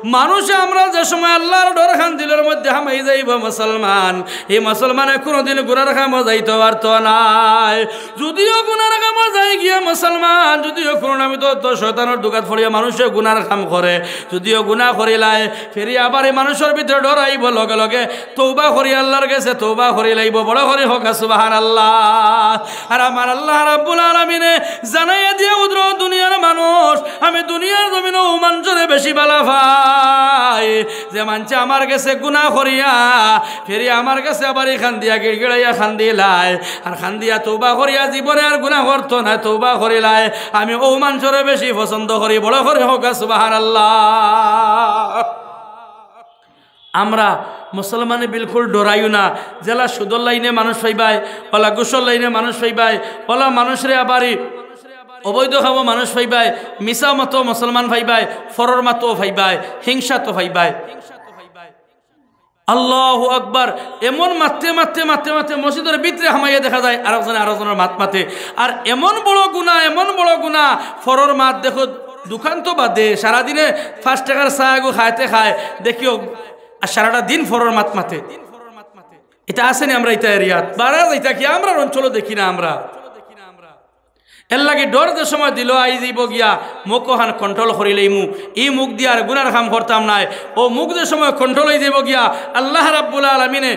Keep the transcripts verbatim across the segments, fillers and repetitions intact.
মানুষে আমরা যে সময় আল্লার ডর খান দিলর মধ্যে হামাই যাইবো মুসলমান, ই মুসলমানে কুনুদিন গুনার কামো যাইতো পারতো নায়। যুদিও গুনার কামো যায় গিয়া মুসলমান, যুদিও কুনু নামিত শয়তানর দুকাত পড়িয়া মানুষে গুনার কাম করে, যুদিও গুনা করিলায়, ফিরি আবার ই মানুষর ভিতরে ডর আইবো, লগে লগে তওবা করি আল্লার গেছে তওবা করিলাইবো। বড় করি কউক্কা সুবহানাল্লাহ। আর আমার আল্লাহ রাব্বুল আলামিনে জানাইয়া দিয়া উদ্র দুনিয়ার মানুষ, আমি দুনিয়ার জমিনো অউ মানষরে বেশি ভালা পাই, যে মানষে আমার গেছে গুনা করিয়া ফিরি আমার গেছে আবার ই কান্দিয়া গিড়গিড়াইয়া কান্দিলায়, আর কান্দিয়া তওবা করিয়া জীবনে আর গুনা করতো নায়, তওবা করিলায়, আমি অউ মানষরে বেশি পছন্দ করি। বড় করি কউক্কা সুবহানাল্লাহ। আমরা মুসলমানে বিলকুল ডরাইও না। যেলা সুদর লাইনে মানুষ পাইবায়, অলা ঘুষর লাইনে মানুষ পাইবায়, অলা মানুষরে আবারই অবৈধ কামো মানুষ পাইবায়, মিছা মাতো মুসলমান পাইবায়, ফরর মাতো পাইবায়, হিংসা তো পাইবায়। আল্লাহু আকবার। এমন মাততে মাততে মাততে মাততে মসজিদর ভিতরে হামাইয়া দেখা যায় আরকজনে আরকজনর মাত মাতে। আর এমন বড় গুনা, এমন বড় গুনা, ফরর মাত দেখো, দুকান তো বাদে, সারাদিনে পাঁচ টেকার চা এগু খাইতে খায়, দেখিও, আর সারাটা দিন ফরর মাত মাতে। ইতা আছে নি আমরা ইতা এরিয়াত? বারা যাইতা কি, আমরার অঞ্চলো দেখি না আমরা। এরলাগি ডর যে সময় দিলো আই যাইবো গিয়া, মুখ অখান control করিলাইমু, ই মুখ দিয়া আর গুনার কাম করতাম নায়। অউ মুখ যে সময় control অই যাইবো গিয়া, আল্লাহ রাব্বুল আলামিনে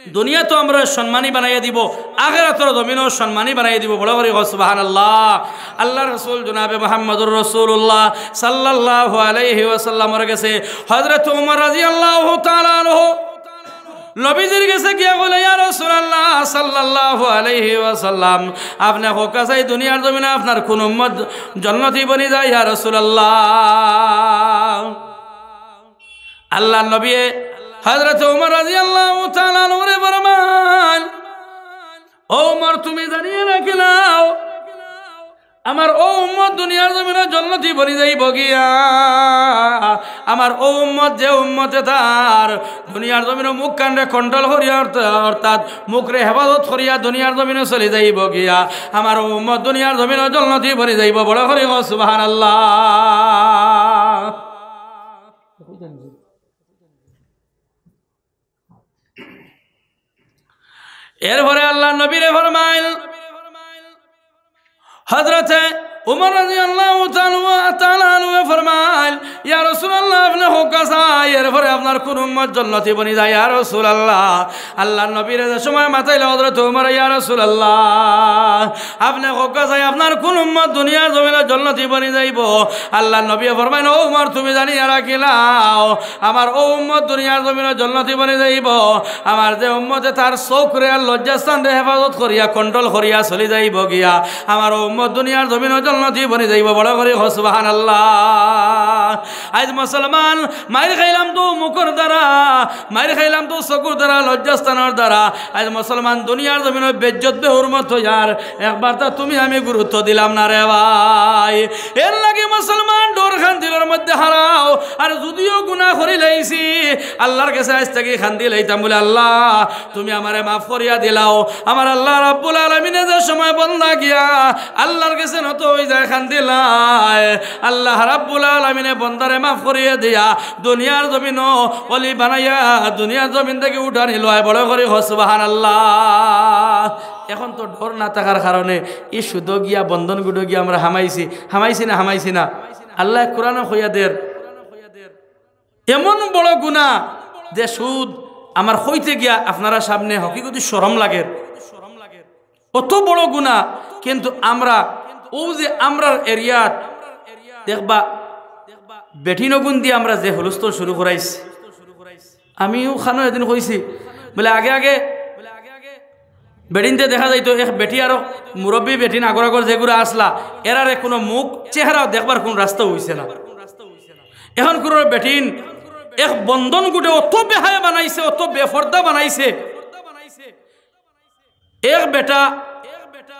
দুনিয়াত তো আমরারে সম্মানী বানাইয়া দিবো, আখেরাতর জমিনো সম্মানী বানাইয়া দিবো। বড় করি কউক্কা সুবহানাল্লাহ। আল্লার রাসূল জনাবে মুহাম্মদুর রাসূলুল্লাহ সাল্লাল্লাহু আলাইহি ওয়াসাল্লামর গেছে হযরত উমর রাদিয়াল্লাহু তাআলা আনহু নবীজির গেছে গিয়া কইলা, "ইয়া রাসূলুল্লাহ সাল্লাল্লাহু আলাইহি ওয়াসাল্লাম, আপনে কউক্কা চাই দুনিয়ার জমিনো আপনার কুন উম্মত জন্নতি বনি যায় ইয়া রাসূলুল্লাহ?" আল্লার নবীয়ে হযরত উমর রাদিয়াল্লাহু তাআলা আনহুরে ফরমাইন, "ও উমর, তুমি জানিয়া রাখিলাও, আমার অউ উম্মত দুনিয়ার জমিনো জন্নতি বনি যাইবো গিয়া। আমার অউ উম্মত, যে উম্মতে তার দুনিয়ার জমিনো মুখ কানরে control করিয়া, অর্থ-, অর্থাৎ মুখরে হেফাজত করিয়া দুনিয়ার জমিনো চলি যাইবো গিয়া, আমার অউ উম্মত দুনিয়ার জমিনো জন্নতি বনি যাইবো।" বড় করি কউক্কা সুবহানাল্লাহ। এরপরে আল্লার নবীরে ফরমাইল, হযরতে উমর রাদিয়াল্লাহু তাআলা আনহু ফরমাইল, "ইয়া রাসূলুল্লাহ, আপনে কউক্কা চাই, এরপরে আপনার কুন উম্মত জন্নতি বনি যায়, ইয়া রাসূলুল্লাহ?" আল্লার নবীরে যে সময় মাতাইল হযরতে উমর, "ইয়া রাসূলুল্লাহ, আপনে কউক্কা চাই, আপনার কুন উম্মত দুনিয়ার জমিনো জন্নতি বনি যাইবো?" আল্লার নবীয়ে ফরমাইন, "ও উমর, তুমি জানিয়া রাখিলাও, আমার অউ উম্মত দুনিয়ার জমিনো জন্নতি বনি যাইবো। আমার যে উম্মতে তার চউখরে আর লজ্জাস্থানরে হেফাজত করিয়া, control করিয়া চলি যাইবো গিয়া, আমার অউ উম্মত দুনিয়ার জমিনো জন্নতি বনি যাইবো।" বড় করি কউক্কা সুবহানাল্লাহ। আইজ মুসলমান, মাইর খাইলাম তো মুখর দ্বারা, মাইর খাইলাম তো চকুর দ্বারা, লজ্জাস্থানর দ্বারা। আইজ মুসলমান দুনিয়ার জমিনো বেইজ্জত বেহুরমত অইয়ার, একবারতা তুমি আমি গুরুত্ব দিলাম না রে ভাই। এরলাগি মুসলমান ডর খান দিলর মধ্যে হারাও। আর যুদিও গুনা করিলাইছি, আল্লার গেছে আইজ থাকি কান্দিলাইতাম বলে, "আল্লাহ, তুমি আমারে মাফ করিয়া দিলাও।" আমার আল্লাহ রাব্বুল আলামিনে যে সময় বন্দা গিয়া আল্লার গেছে নত অই যায় কান্দিলায়, আল্লাহ রাব্বুল আলামিনে বন্দারে মাফ করিয়া দিয়া দুনিয়ার জমিনো অলি বানাইয়া দুনিয়ার জমিন থাকি উঠানি লয়। বড় করি কউক্কা সুবহানাল্লাহ। এখন তো ডর না থাকার কারণে ই সুদো গিয়া, বন্ধন গুটো গিয়া আমরা হামাইছি, হামাইছি না, হামাইছি না? আল্লায় কুরআনো কইয়া দের, এমন বড় গুনা যে সুদ আমার কইতে গিয়া আপনারার সামনে হকিকতি শরম লাগের, অত বড় গুনা। কিন্তু আমরা অউ যে আমরার এরিয়াত দেখবা বেটিন অগুন দি আমরা যে হুলস্থুল শুরু করাইছি, আমিও খানো এদিন কইছি, বলে আগে আগে বেটিনতে দেখা যাইতো এক বেটি আরো মুরব্বি বেটিন আগর আগর যেগুরা আছলা, এরারে কুনু মুখ চেহারা দেখবার কুনু রাস্তা অইছে না। এখন কুনু বেটিন এক বন্ধন গুটে অত বেহায়া বানাইছে, অত বেফর্দা বানাইছে, এক বেটা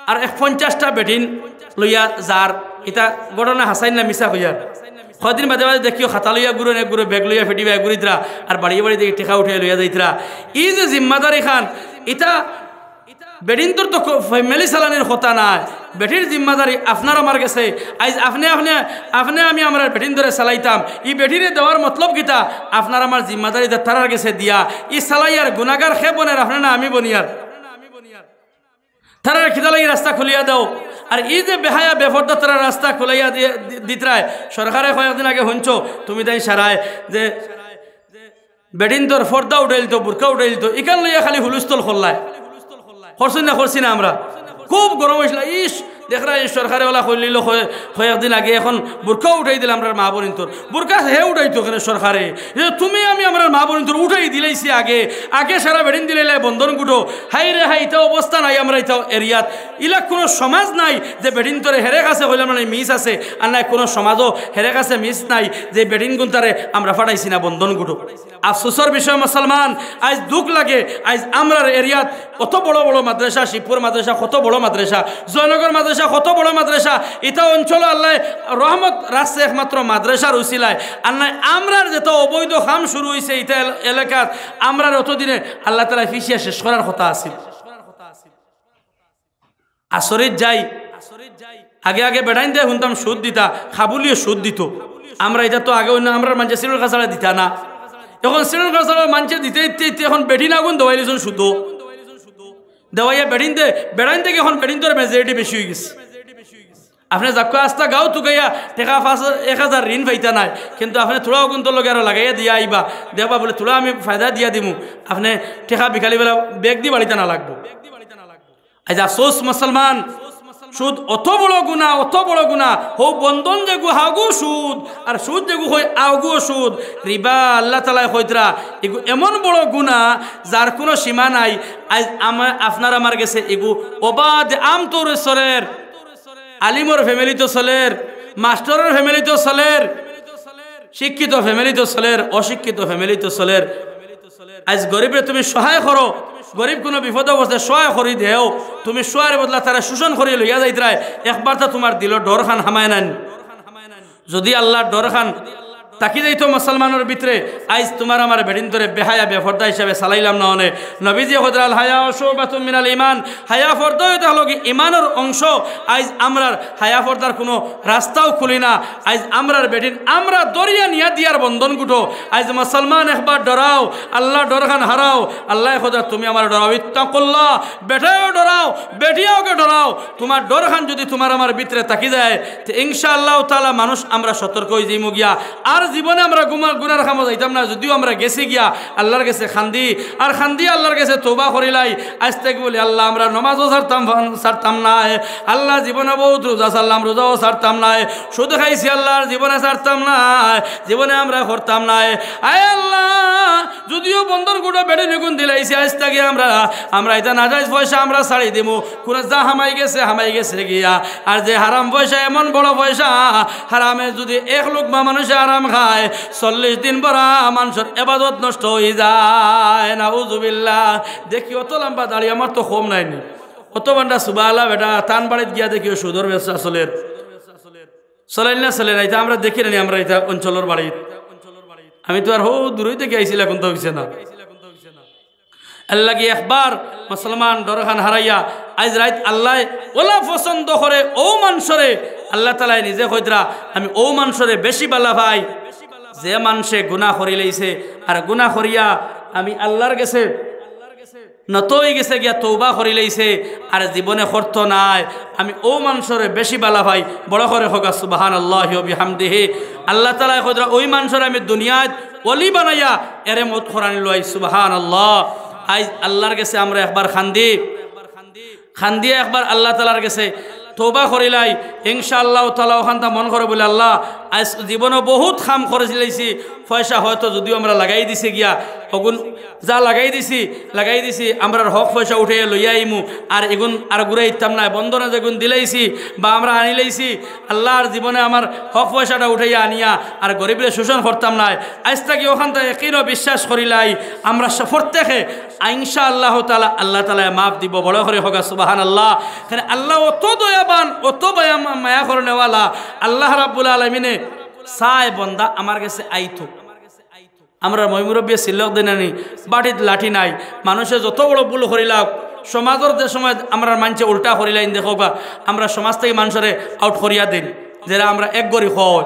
আর এক পঞ্চাশটা বেটিন লইয়া যার। ইতা ঘটনা হাছাইন না মিছা কইয়ার? কয়দিন বাদে বাদে দেখিও খাতা লইয়া ঘুরইন, এক গুরু ব্যাগ লইয়া ফেটিবা এক গুরিতরা, আর বাড়িয়ে বাড়িয়ে দেখি টেকা উঠাইয়া লইয়া যাইতরা। ই যে জিম্মাদারি খান, ইতা বেটিন্তর তো ক-, ফ্যামিলি চালানির কথা নায়, বেটির জিম্মাদারি আপনার আমার গেছে। আইজ আপনে, আপনে, আপনে আমি আমরার বেটিন্তরে চালাইতাম, ই বেটিরে দেওয়ার মতলব কিতা? আপনার আমার জিম্মাদারি দে-, তারার গেছে দিয়া, ই চালাইয়ার গুনাগার কে বনের, আপনে না আমি বনিয়ার? তারার কিতা লাগি রাস্তা খুলিয়া দেও? আর ই যে বেহায়া বেফর্দা তারার রাস্তা খুলাইয়া দি-, দি-, দিতরায়, সরকারে কয়েকদিন আগে হুনছো, তুমি তাই সারায় যে বেটিন্তর ফর্দা উঠাইলতো, বুরকা উঠাইলতো, ইখান লইয়া খালি হুলুস্থল করলায়। করছি না, করছি না আমরা? খুব গরম অইছিল, ইস, দেখরা ই সরকারে ওলা কইলিল কয়-, কয়েকদিন আগে, এখন বুরকা উঠাই দিলাম আমরার মা বইন্তর। বুরকা হে উঠাইতো কেনে সরকারে? এ তুমি আমি আমরার মা বইন্তর উঠাই দিলাইছি আগে, আগে সারা বেটিন দিলাইলায় বন্ধন গুটো। হায় রে হায়, ইতা অবস্থা নাই আমরার ইতা এরিয়াত। ইলা কুনু সমাজ নাই যে বেটিন্তরে হেরে কাছে কইলাম না মিস আছে, আর নাই কুনু সমাজও হেরে কাছে মিস নাই যে বেটিনগুনতারে আমরা ফাটাইছি না বন্ধন গুটো। আফসোসর বিষয় মুসলমান, আইজ দুখ লাগে, আইজ আমরার এরিয়াত অত বড় বড় মাদ্রাসা, শিবপুর মাদ্রাসা কত বড় মাদ্রাসা, জয়নগর মাদ্রাসা কত বড় মাদ্রাসা, ইতা অঞ্চলো আল্লায় রহমত রাখছে একমাত্র মাদ্রাসার উসিলায়। আর নাই আমরার যেতা অবৈধ কাম শুরু অইছে ইতা এল-, এলাকাত, আমরার অতদিনে আল্লাহ তাআলায় ফিসিয়া শেষ করার কথা আছিল। আসরিত যাই, আগে আগে বেটাইন্তে হুনতাম সুদ দিতা, কাবুলিয়ে সুদ দিত। আমরা ইতা তো আগে অইন্য আমরার মানষে সিলেট কাছাড়ে দিতা না, এখন সিলেট কাছাড়ে মানষে দিতে দিতে দিতে এখন বেটিন আগুন দেওয়াইলিছইন সুদো। দেওয়াইয়া বেটিন্তে, বেটাইন থাকি এখন বেটিন্তর মেজরিটি বেশি অইগেছে। আপনে যাউক্কা আস্তা গাঁও তুকাইয়া টেকা পাঁচ, এক হাজার ঋণ পাইতা নায়, কিন্তু আপনে থুড়া অগুন্তর লগে আরো লাগাইয়া দিয়া আইবা, দেখবা বুলে থুড়া আমি ফায়দা দিয়া দিমু, আপনে টেকা বিকালিবেলা ব্যাগ দি বাড়িত আনা লাগবো। আইজ আফসোস মুসলমান, সুদ অত বড় গুনা, অত বড় গুনা। হউ বন্ধন যেগু হাগু সুদ, আর সুদ যেগু কই আগুও সুদ। রিবা আল্লাহ তাআলায় কইতরা, এগু এমন বড় গুনা যার কুনু সীমা নাই। আইজ আমা-, আপনার আমার গেছে এগু অবাধ আমতৌরে চলের, আলিমর ফ্যামিলিত চলের, মাস্টরর ফ্যামিলিত চলের, শিক্ষিত ফ্যামিলিত চলের, অশিক্ষিত ফ্যামিলিত চলের। আইজ গরিবরে তুমি সহায় করো, গরিব কুনু বিপদে অবস্থায় সহায় করি দেও, তুমি সহায়র বদলা তারে শোষণ করি লইয়া যাইতরায়, একবার তো তুমার দিলো ডর খান হামায় নানি? যদি আল্লাহর ডর খান থাকি যাইতো মুসলমানর ভিতরে, আইজ তুমার আমার বেটিন্তরে বেহায়া বেফর্দা হিসাবে চালাইলাম না অনে। নবীজিয়ে কইতরা, "আল হায়াউ শুবাতুম মিনাল ঈমান।" হায়া ফর্দা অইতে অইলো কি ইমানর অংশ। আইজ আমরার হায়া ফর্দার কুনু রাস্তাও খুলি না। আইজ আমরার বেটিন আমরা ধরিয়া নিয়া দিয়ার বন্ধন গুটো। আইজ মুসলমান একবার ডরাও, আল্লাহর ডর খান হারাও। আল্লায় কইতরা, "তুমি আমারে ডরাও।" ইত্তাকুল্লাহ, বেটায়ও ডরাও, বেটিয়াওকে ডরাও। তুমার ডর খান যদি তুমার আমার ভিতরে থাকি যায়, তে ইনশাআল্লাহ তাআলা মানুষ আমরা সতর্ক অইযাইমু গিয়া। আর জীবনে আমরা গুমা-, গুনার কামো যাইতাম না, যদিও আমরা গেছি গিয়া আল্লাহর গেছে কান্দি, আর কান্দি আল্লাহর গেছে তওবা করিলাই। আইজ থাকি বলি, "আল্লাহ, আমরা নমাজও ছাড়তাম, ছাড়তাম নায়। আল্লাহ, জীবনে বউত রোজা ছাড়লাম, রোজাও ছাড়তাম নায়। সুদ খাইছি আল্লাহ, আর জীবনে ছাড়তাম নায়, জীবনে আমরা করতাম নায়। আয় আল্লাহ, যদিও বন্ধন গুটো বেটিন ইগুন দিলাইছি, আইজ থাকি আমরা, আমরা ইতা নাজাইজ পয়সা আমরা ছাড়ি দিমু।" কুনু যা হামাই গেছে, হামাই গেছে গিয়া। আর যে হারাম পয়সা, এমন বড় পয়সা, হারামে যদি এক লুকমা মানুষে হারাম খায়, চল্লিশ দিন ভরা মানষর এবাদত নষ্ট অইযায়। নাউজুবিল্লাহ। দেখি অত লম্বা দাড়ি, আমার তো কম নায়নি। অত বান্ডা সুবালা বেটা, তান বাড়িত গিয়া দেখিও সুদর ব্যবসা চলের। চলের না চলের না, ইতা আমরা দেখি না নি, আমরা ইতা অঞ্চলর বাড়িত। আমি তো আর হউ দূরই থাকি আইছিলা, কুন্তা অইছে না। এরলাগি একবার মুসলমান ডর খান হারাইয়া, আইজ রাইত আল্লায় অলা পছন্দ করে অউ মানষরে, আল্লাহ তাআলায় নিজে কইতরা, "আমি অউ মানষরে বেশি বালা পাই, যে মানষে গুনা করিলাইছে, আর গুনা করিয়া আমি আল্লাহর গেছে নত অইগেছে গিয়া তওবা করিলাইছে, আর জীবনে করতো নায়, আমি অউ মানষরে বেশি বালা পাই।" বড় করি কউক্কা সুবহানাল্লাহি ওয়া বিহামদিহি। আল্লাহ তাআলায় কইতরা, "অউ মানষরে আমি দুনিয়াত অলি বানাইয়া এরে মউত করানি লই।" সুবহানাল্লাহ। আইজ আল্লাহর গেছে আমরা একবার কান্দি, কান্দিয়া একবার আল্লাহ তাআলার গেছে তওবা করিলাই, ইনশাআল্লাহ তাআলা অখানতা মন করো বুলে, "আল্লাহ, আইজ জীবনো বউত কাম করিলাইছি, পয়সা হয়তো যদিও আমরা লাগাই দিছি গিয়া, অগুন যা লাগাই দিছি, লাগাই দিছি, আমরার হক পয়সা উঠাইয়া লইয়া আইমু, আর ইগুন আর ঘুরাইতাম নায়, বন্ধনে যেগুন দিলাইছি বা আমরা আনিলাইছি, আল্লাহ, আর জীবনে আমার হক পয়সাটা উঠাইয়া আনিয়া আর গরিবরে শোষণ করতাম নায়।" আইজ থাকি অখানতা একিন ও বিশ্বাস করিলাই, আমরা স-, প্রত্যেকে ইনশাআল্লাহ তাআলা, আল্লাহ তাআলায় মাফ দিবো। বড় করি কউক্কা সুবহানাল্লাহ। কারণ আল্লাহ অত দয়াবান, অত মায়া, মায়া করনেওয়ালা, আল্লাহ রাব্বুল আলামিনে চায় বন্দা আমার গেছে আইতো। আমরার ময়-মুরব্বিয়ে সিল্লক দেইন না নি, বাটিত লাঠি নাই। মানষে যত বড় ভুল করিলাউক, সমাজর যে সময় আমরার মানষে উল্টা করিলাইন, দেখউক্কা, আমরা সমাজ থাকি মানষরে আউট করিয়া দেইন, যেরা আমরা এক ঘরি খাই।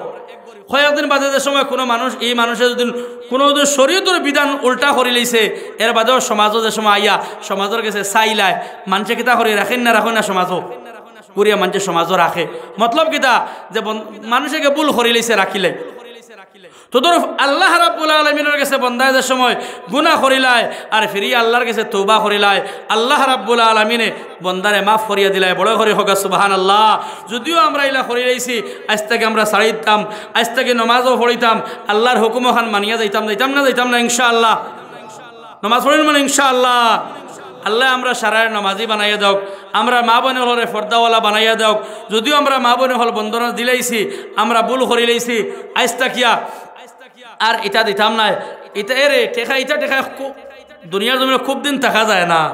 কয়েকদিন বাদে যে সময় কুনু মানুষ, ই মানষে যুদি কুনু যুদি শরীয়তর বিধান উল্টা করিলাইছে, এর বাদেও সমাজো যে সময় আইয়া সমাজর গেছে চাইলায়, মানষে কিতা করি রাখইন না, রাখইন না সমাজো? ঘুরিয়া মানষে সমাজো রাখে। মতলব কিতা? যে বন-, মানষে গি ভুল করিলাইছে, রাখিলাই। তদ্রুপ আল্লাহ রাব্বুল আলামিনর গেছে বন্দায় যে সময় গুনা করিলায় আর ফিরি আল্লাহর গেছে তওবা করিলায়, আল্লাহ রাব্বুল আলামিনে বন্দারে মাফ করিয়া দিলায়। বড় করি কউক্কা সুবহানাল্লাহ। যুদিও আমরা ইলা করিলাইছি, আইজ থাকি আমরা ছাড়ি দিতাম, আইজ থাকি নমাজও পড়িতাম, আল্লাহর হুকুম অখান মানিয়া যাইতাম, যাইতাম না, যাইতাম না ইনশাআল্লাহ? নমাজ পড়িমু মানে ইনশাআল্লাহ। আল্লায় আমরা সারারে নমাজি বানাইয়া দেউক, আমরার মা-বইন অকলরে পর্দাওয়ালা বানাইয়া দেউক। যুদিও আমরার মা-বইন অকল বন্দনা দিলাইছি, আমরা ভুল করিলাইছি, আইজ থাকিয়া আর ইতা দিতাম নায়। ইতা এরে টেকা, ইতা টেকা খু-, দুনিয়ার জমিনো খুব দিন থাকা যায় না।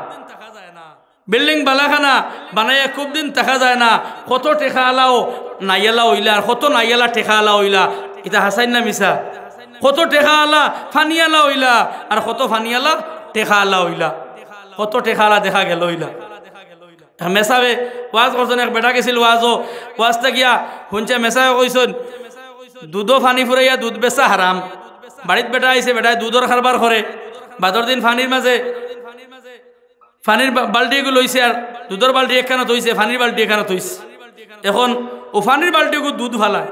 বিল্ডিং বালাখানা বানাইয়া খুব দিন থাকা যায় না। কত টেকাআলাও নাইআলা অইলা, আর কত নাইআলা টেকাআলা অইলা। ইতা হাছাইন না মিছা? কত টেকাআলা ফানিআলা অইলা, আর কত ফানিআলা টেকাআলা অইলা। কত টেকাআলা দেখা গেল অইলা। মেসাবে ওয়াজ করছইন, এক বেটা গেছিল ওয়াজো, ওয়াজ থাকিয়া হুনছে মেসাবে কইছইন, "দুধো ফানি ফুরাইয়া দুধ বেচা হারাম।" বাড়িত বেটা আইছে, বেটায় দুধর কারবার করে। বাদর দিন ফানির মাঝে ফানির বা-, বালতিগু লইছে আর দুধর বালতি একখানো থইছে, ফানির বালতি একখানো থইছে। এখন অউ ফানির বালতিগু দুধ ফালায়।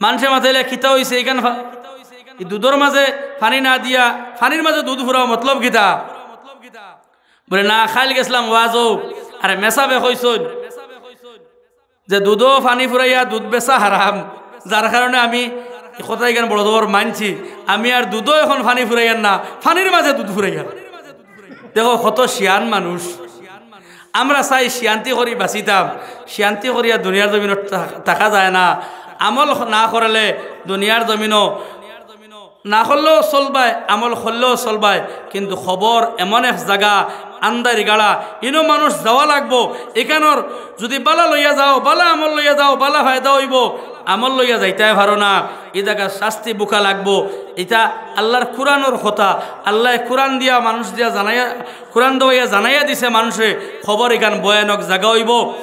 মানষে মাতাইলে, "কিতা অইছে? ইখান ফা-, ই দুধর মাঝে ফানি না দিয়া ফানির মাঝে দুধ ফুরাও, মতলব কিতা?" বলে, "না, কাইল গেছলাম ওয়াজো, আর মেসাবে কইছইন যে দুধো ফানি ফুরাইয়া দুধ বেচা হারাম, যার কারণে আমি ই কথা ইখান বড় জবর মানছি। আমি আর দুধো এখন ফানি ফুরাইয়ার না, ফানির মাঝে দুধ ফুরাইয়ার।" দেখো, কত শিয়ান মানুষ। আমরা চাই শিয়ান্তি করি বাঁচিতাম, শিয়ান্তি করিয়া দুনিয়ার জমিনো থা-, থাকা যায় না। আমল না করলে দুনিয়ার জমিনো না করলেও চলবায়, আমল করলেও চলবায়, কিন্তু কবর এমন এক জাগা, আন্দাইর গাড়া, ইনো মানুষ যাওয়া লাগবো। ইখানোর যুদি বালা লইয়া যাও, বালা আমল লইয়া যাও, বালা ফায়দা অইবো, আমল লইয়া যাইতায় পারো না, ই জাগাত শাস্তি ভুগা লাগবো। ইটা আল্লাহর কুরআনর কথা। আল্লায় কুরআন দিয়া, মানুষ দিয়া জানাইয়া, কুরআন দেওয়াইয়া জানাইয়া দিছে মানষরে, কবর ইখান ভয়ানক জাগা অইবো,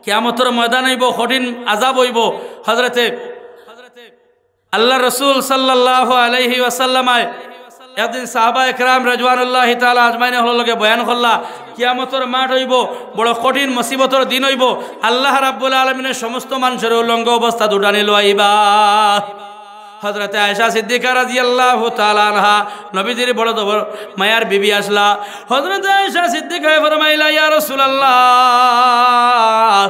কিয়ামতর ময়দান অইবো, কঠিন আযাব অইবো। হযরতে আল্লাহর রাসূল সাল্লাল্লাহু আলাইহি ওয়াসাল্লাম আয় একদিন সাহাবা একরাম রিদওয়ানুল্লাহি তাআলা আজমাইন অকলর লগে বয়ান করলা, কিয়ামতর মাঠ অইবো, বড় কঠিন মুসিবতর দিন অইবো, আল্লাহ রাব্বুল আলামিনে সমস্ত মানষরে উলঙ্গ অবস্থাত উঠানি লওয়াইবা। হযরতে আয়েশা সিদ্দিকা রাদিয়াল্লাহু তাআলা আনহা নবীজির বড় জবর মায়ার বিবি আছলা। হযরতে আয়েশা সিদ্দিকায় ফরমাইলা, "ইয়া রাসূলুল্লাহ,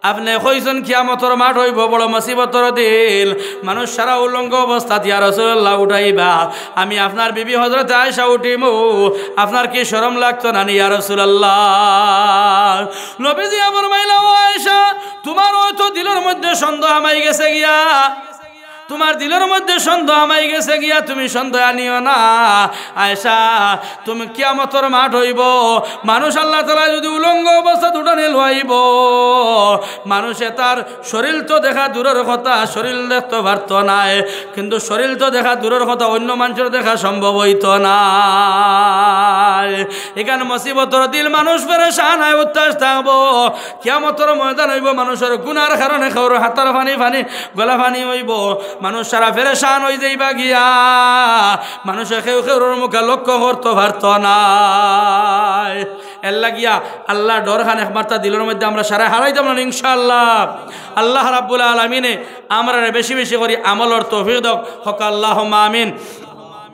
আপনে কইছইন কিয়ামতর মাঠ অইবো বড় মুসিবতর দিন, মানুষ সারা উলঙ্গ অবস্থাত, ইয়া রাসূলুল্লাহ, উঠাইবা। আমি আপনার বিবি হযরতে আয়েশা উঠিমু, আপনার কি শরম লাগতো না নি, ইয়া রাসূলুল্লাহ?" নবীজিয়ে ফরমাইলা, "ও আয়েশা, তুমার অয়তো দিলর মধ্যে সন্দেহ হামাই গেছে গিয়া, তুমার দিলর মধ্যে সন্দেহ হামাই গেছে গিয়া, তুমি সন্দেহ আনিও না। আয়েশা, তুমি কিয়ামতর মাঠ অইবো, মানুষ আল্লাহ তাআলায় যুদি উলঙ্গ অবস্থাত উঠানি লওয়াইবো, মানষে তার শরীল তো দেখা দূরর কথা, শরীল দেখতো পারতো নায়, কিন্তু শরীল তো দেখা দূরর কথা, অইন্য মানষর দেখা সম্ভব অইতো নায়। ইখান মুসিবতর দিন, মানুষ পেরেশান অইয়া উত্তাস থাকবো। কিয়ামতর ময়দান অইবো, মানষর গুনার কারণে কেউর হাতর পানি পানি, গলা পানি অইবো, মানুষ সারা পেরেশান অইযাইবা গিয়া, মানষে কেউ কেউর মুখা লক্ষ্য করতো পারতো নায়।" এরলাগিয়া আল্লাহর ডরখান একমাত্র দিলর মধ্যে আমরা সারায় হারাইতাম না, ইনশাআল্লাহ। আল্লাহ রাব্বুল আলামিনে আমরারে বেশি বেশি করি আমলর তৌফিক দেউক, কউক্কা আল্লাহুম্মা আমিন।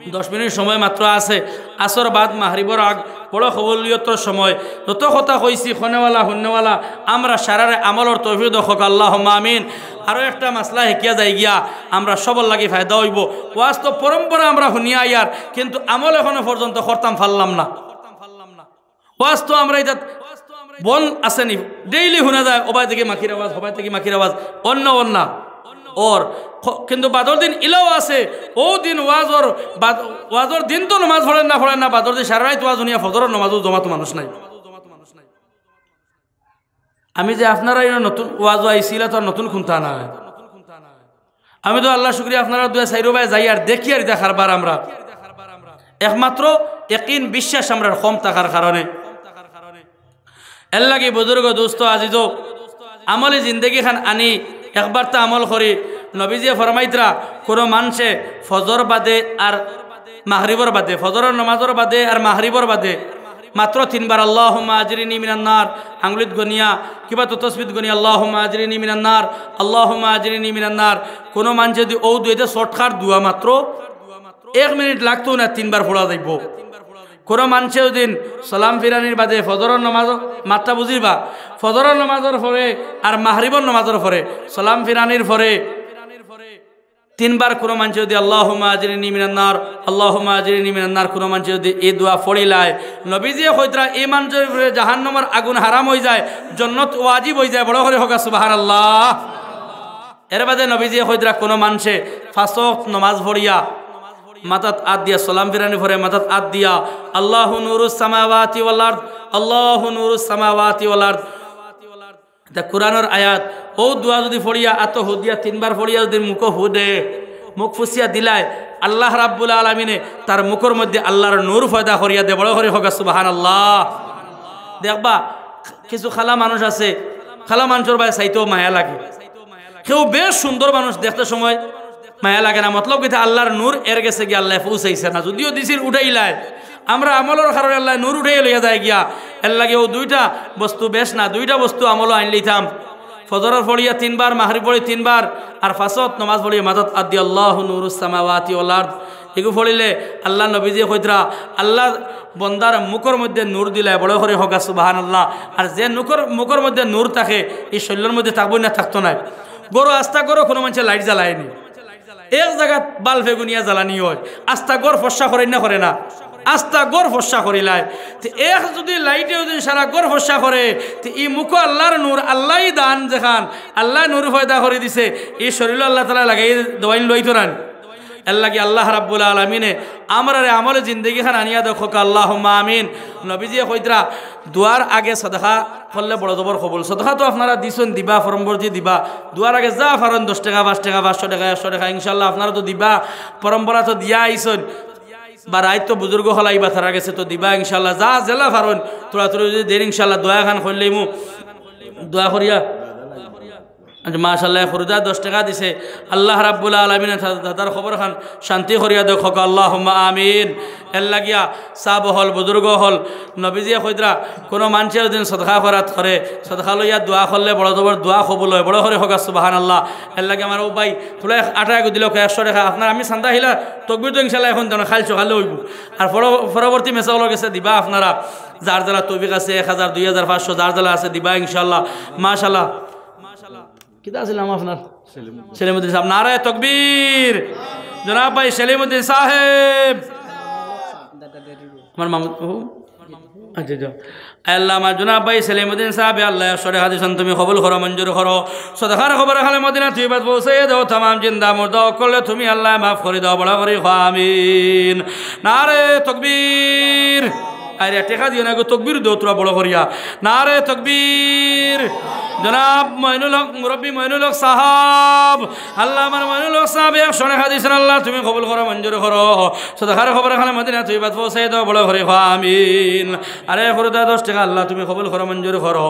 দশ মিনিট সময় মাত্র আছে, আসর বাদ মাগরিবর আগ, বড় কবুলিয়তর সময়। যত কথা কইছি, কনেওয়ালা, হুননেওয়ালা, আমরা সারারে আমলর তৌফিক দেউক, কউক্কা আল্লাহুম্মা আমিন। আরো একটা মাসলা হেকিয়া যাই গিয়া, আমরা সবর লাগি ফায়দা অইবো। ওয়াজ তো পরম্পরা আমরা হুনিয়া আইয়ার, কিন্তু আমল এখনো পর্যন্ত করতাম পারলাম না। ওয়াজ তো আমরা ইতা বন আছে নি, ডেইলি হুনা যায়, ওবায় থাকি মাখির আওয়াজ, হবায় থাকি মাখির আওয়াজ, অন্য অন্য অর। খ-, কিন্তু বাদর দিন ইলাও আছে, অউ দিন ওয়াজর, বাদ-, ওয়াজর দিন তো নমাজ পড়ের না, পড়ের না, বাদর দিন সারা রাইত ওয়াজ হুনিয়া ফজরর নমাজও জমাত মানুষ নাই। আমি যে আপনারা ইনো নতুন ওয়াজো আইছি, ইলা তো আর নতুন কুন্তা নায়। আমি তো আল্লাহর শুকরিয়া, আপনারা দুইও চাইরোবায় যাইয়ার দেখিয়ার ইতা কারবার আমরা। একমাত্র একিন বিশ্বাস আমরার কম থাকার কারণে। এরলাগি বুজুর্গ, দোস্ত, আজিজো, আমলি জিন্দেগি খান আনি একবার তো আমল করি। নবীজিয়ে ফরমাইতরা, কুনু মানষে ফজর বাদে আর মাগরিবর বাদে, ফজরর নমাজর বাদে আর মাগরিবর বাদে মাত্র তিনবার আল্লাহুম্মা আজিরনি মিনান নার আঙ্গুলিত গনিয়া, কিবা তো তসবিত গনিয়া, আল্লাহুম্মা আজিরনি মিনান নার, আল্লাহুম্মা আজিরনি মিনান নার। কুনু মানষে যদি অউ দুইটা শর্টকাট দোয়া মাত্র এক মিনিট লাগতো না, তিনবার পড়া যাইবো। কুনু মানষে যদি সালাম ফিরানির বাদে ফজরর নমাজ, মাতটা বুঝিবা, ফজরর নমাজর পরে আর মাগরিবর নমাজর পরে, সালাম ফিরানির পরে তিনবার কুনু মানষে যদি আল্লাহুম্মা আজিরনি মিনান নার, আল্লাহুম্মা আজিরনি মিনান নার, কুনু মানষে যদি ই দোয়া পড়িলায়, নবীজিয়ে কইতরা, ই মানষর উপরে জাহান্নামর আগুন হারাম অইযায়, জন্নত ওয়াজিব অইযায়। বড় করি কউক্কা সুবহানাল্লাহ। এর বাদে নবীজিয়ে কইতরা, কুনু মানষে পাঁচ ওয়াক্ত নমাজ পড়িয়া মাথাত আত দিয়া, সালাম ফিরানির পরে মাথাত আত দিয়া, আল্লাহু নূরুস সামাওয়াতি ওয়াল আরদ, আল্লাহু নূরুস সামাওয়াতি ওয়াল আরদ। ইটা কুরআনর আয়াত। অউ দোয়া যদি পড়িয়া, আতো হু দিয়া তিনবার পড়িয়া যদি মুখো হু দে, মুখ ফুসিয়া দিলায়, আল্লাহ রাব্বুল আলামিনে তার মুখর মধ্যে আল্লাহর নূর পয়দা করিয়া দে। বড় করি কউক্কা সুবহানাল্লাহ। দেখবা, কিছু কালা মানুষ আছে, কালা মানষর বায় চাইতেও মায়া লাগে। কেউ বেশ সুন্দর মানুষ, দেখতে সময় মায়া লাগে না, মতলব কিতা, আল্লাহর নূর এর গেছে গিয়া আল্লায় পৌঁছাইছে না। যদিও দিছিল উঠাইলায়, আমরার আমলর কারণে আল্লায় নূর উঠাইয়া লইয়া যায় গিয়া। এরলাগি অউ দুইটা বস্তু বেশ না, দুইটা বস্তু আমলো আইন লইতাম। ফজরর পড়িয়া তিনবার, মাগরিব পড়ি তিনবার, আর পাঁচ ওয়াক্ত নমাজ পড়িয়া মাথাত আত দিয়া আল্লাহু নূরুস সামাওয়াতি ওয়াল আরদ। ইগু পড়িলে আল্লাহর নবীজিয়ে কইতরা, আল্লাহ বন্দার মুখর মধ্যে নূর দিলায়। বড় করি কউক্কা সুবহানাল্লাহ। আর যে মুখর, মুখর মধ্যে নূর থাকে, ই শরীলর মধ্যে থাকবো না, থাকতো নায়। ঘরো, আস্তা ঘরো কুনু মানষে লাইট জ্বালায়নি, এক জাগাত বাল্বে গুনিয়া জ্বালানি অয়, আস্তা ঘর ফর্সা করে না, করে না? আস্তা ঘর ফর্সা করিলায়। তে এক যদি লাইটে যদি সারা ঘর ফর্সা করে, তে ই মুখো আল্লাহর নূর, আল্লায় দান যেখান, আল্লায় নূর পয়দা করি দিছে, ই শরীলো আল্লাহ তাআলায় লাগাই দেওয়াইন লইতো নানি। এরলাগি আল্লাহ রাব্বুল আলামিনে আমরারে আমলে জিন্দেগি খান আনিয়া দেউক, কউক্কা আল্লাহুম্মা আমিন। নবীজিয়ে কইতরা, দোয়ার আগে সদকা করলে বড় জবর কবুল। সদকা তো আপনারা দিছইন, দিবা, পরম্পরা দিবা। দোয়ার আগে যা পারইন, দশ টেকা, পাঁচ টেকা, পাঁচশো টেকা, একশো টেকা, ইনশাআল্লাহ আপনারা তো দিবা, পরম্পরা তো দিয়া আইছইন। বা রাইত তো বুজুর্গ অকল আইবা, তারার গেছে তো দিবা ইনশাআল্লাহ। যা যেলা পারইন, থুড়া থুড়ি যদি দেইন ইনশাআল্লাহ, দোয়া খান করিলাইমু। দোয়া করিয়া। আচ্ছা, মাশাআল্লাহ, এক হুরুতায় দশ টেকা দিছে। আল্লাহ রাব্বুল আলামিনে তা-, তার কবর খান শান্তি করিয়া দেউক, কউক্কা আল্লাহুম্মা আমিন। এরলাগিয়া সাব অকল, বুজুর্গ অকল, নবীজিয়ে কইতরা, কুনু মানষে যদি সদকা খয়রাত করে, সদকা লইয়া দোয়া করলে বড় জবর দোয়া কবুল অয়। বড় করি কউক্কা সুবহানাল্লাহ। এরলাগি আমার অউ ভাই, থুড়া এক আটা এগু দিলাউক্কা, একশো টেকা। আপনার আমি চান্দা হিলা, তকবির তো ইনশাআল্লাহ এখন দেন, কাইল সকালে অইবো। আর পর-, পরবর্তী মেসাবর গেছে দিবা আপনারা, যার যেলা তৌফিক আছে, এক হাজার, দুই হাজার পাঁচশো, যার যেলা আছে দিবা ইনশাআল্লাহ। মাশাআল্লাহ। কিতা আছিল নাম আপনার? সেলিমউদ্দিন সাব। নারায়ে তকবীর। জনাব ভাই সেলিমউদ্দিন সাহেব। আমার মামু, ও? আচ্ছা, আচ্ছা। আল্লাহ, আমার জনাব ভাই সেলিমউদ্দিন সাহেব, আল্লাহ, একশো টেকা দিছইন, তুমি কবুল করো, মঞ্জুর করো। সদকার কবর খানে মদিনা তৈয়বাত পৌঁছাইয়া দেও, তামাম জিন্দা মুর্দা অকলরে তুমি আল্লাহ মাফ করি দেও, বড় করি কউক্কা আমিন। নারায়ে তকবীর। আরে, টেকা দিও না গো, তকবীর দেও থুড়া বড় করিয়া। নারায়ে তকবীর। জনাব মইনুল হক, মুরব্বী মইনুল হক সাহেব, আল্লাহ, আমার মইনুল হক সাহেব একশো টেকা দিছইন, আল্লাহ, তুমি কবুল করো, মঞ্জুর করো। সদকার কবর খানে মদিনা তৈয়বাত পৌঁছাইয়া দেও, বড় করি কউক্কা আমিন। আরে, হুরুতায় দশ টেকা, আল্লাহ, তুমি কবুল করো, মঞ্জুর করো।